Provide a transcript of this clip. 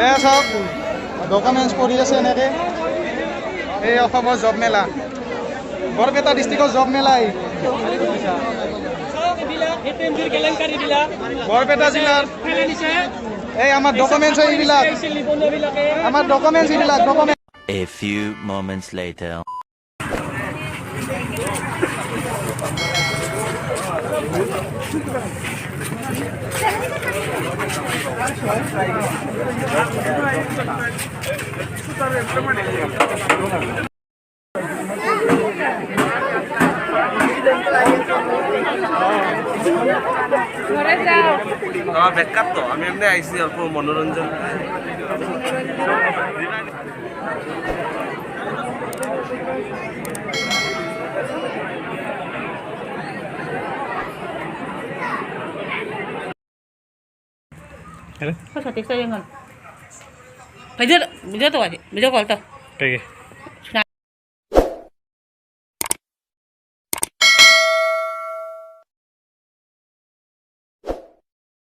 এয়া চাওক, ডকুমেণ্টছ পঢ়ি আছে এনেকৈ। এই অসমৰ জব মেলা, বৰপেটা ডিষ্ট্ৰিক্টৰ জব মেলা। এই বৰপেটা জিলাৰ এই আমাৰ ডকুমেণ্টছ, এইবিলাক আমাৰ ডকুমেণ্টছ, এইবিলাক document. A few moments later. আমার বেকার তো, আমি এমনি আইছি অল্প মনোরঞ্জন। ভিডিঅ, ভিডিঅ' ভিডিঅ' কল। ঠিক।